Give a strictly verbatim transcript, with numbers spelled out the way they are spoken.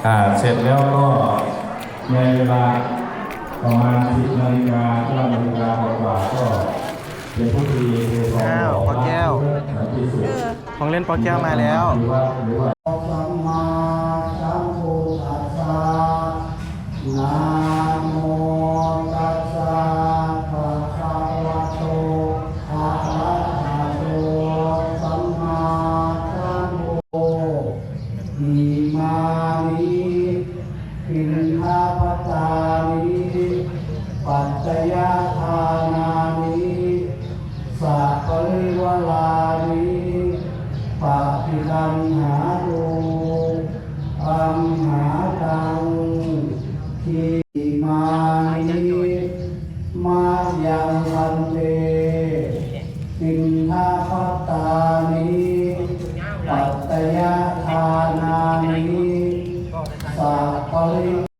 อ่า เสร็จแล้วก็ในเวลาประมาณ สิบนาฬิกา เก้านาฬิกากว่าๆ ก็เป็นพิธีเททอง อ้าว หล่อ พ่อแก้ว พระสันติสุข ของเล่นพ่อแก้วมาแล้ว ที่วัด หรือว่า Sammāsambuddhassa. Namo tassa bhagavato arahato sammāsambuddhassa. Imāni piṇḍapātāni paccayadānāni saparivārāni paṭiggaṇhātu amhākaṃ. Imāni mayaṃ bhante piṇḍapātāni paccayadānāni sapari